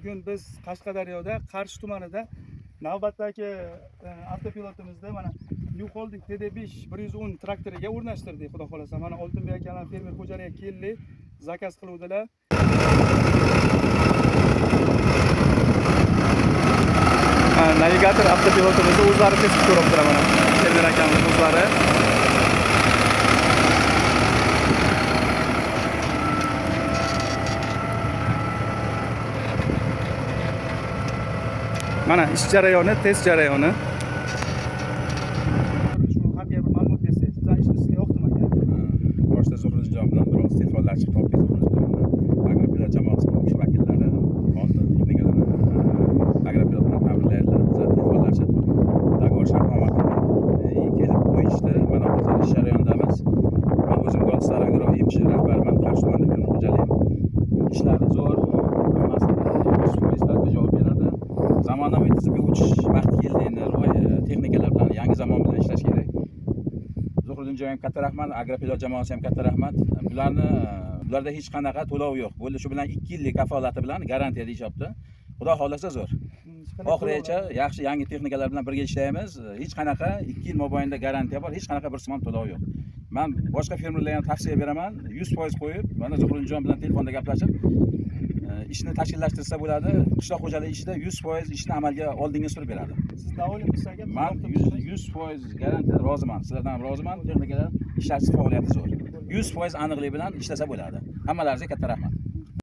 Bugun biz Qashqadaryoda, Qarshi tumanida navbatdagi avtopilotimizda mana New Holding TD5 110 traktoriga o'rnashtirdik, xudo xohlasa. Mana Oltinbek akalar fermer xo'jaligiga keldik, zakaz qiluvdilar. Navigator avtopilotimizni o'zlari test qilib ko'ryaptilar mana. Fermer akamiz o'zlari. Mana ish jarayoni, test jarayoni. Shu haqida bir ma'lumot bersangiz, bizlar ishni sizga yoqdimi aka? Boshda Zuhriddinjon bilan biroz telefonlashib topdik Zuhriddinjonni. Agropilot jamoasi ish vakillari, oldin texnikalarni agropilot bilan ta'minlaydilar. Biz telefonlashib, договор shartnoma qildik. Kelib qo'yishdi. Mana hozir ish jarayonidamiz. Men o'zim Goldstar Agro MCH rahbariman, Qarshi tumanida fermer xo'jaligim. Ishlari zo'r, hammasi 100% talabga javob beradi. Zamonaviy tizimga o'tish vaqti keldi endi. Texnikalar bilan, yangi zamon bilan ishlash kerak. Zuhriddinjon ham katta rahmat, Agropilot jamoasi ham katta rahmat. Bularda hech qanaqa to'lov yo'q. Bo'ldi, shu bilan 2 yillik kafolati bilan garantiya deyishyapti. Xudo xohlasa zo'r. Hech qanday Oxirigacha yaxshi yangi texnikalar bilan birga ishlaymiz. Hech qanaqa 2 yil mobaynida garantiya bor, hech qanaqa bir so'm ham to'lov yo'q. Men boshqa fermerlarga ham tavsiya beraman, 100% qo'yib, mana Zuhriddinjon bilan telefonda gaplashib, ishni tashkillashtirsa bo'ladi. Qishloq xo'jaligi ishida 100% ishni amalga oldinga surib beradi. Siz davolimsiz aka? Man 100% garantiya roziman. Sizlardan ham roziman. Texnikalar ishlash faoliyati zo'r. 100% aniqlik bilan ishlasa bo'ladi. Hammalaringizga katta rahmat.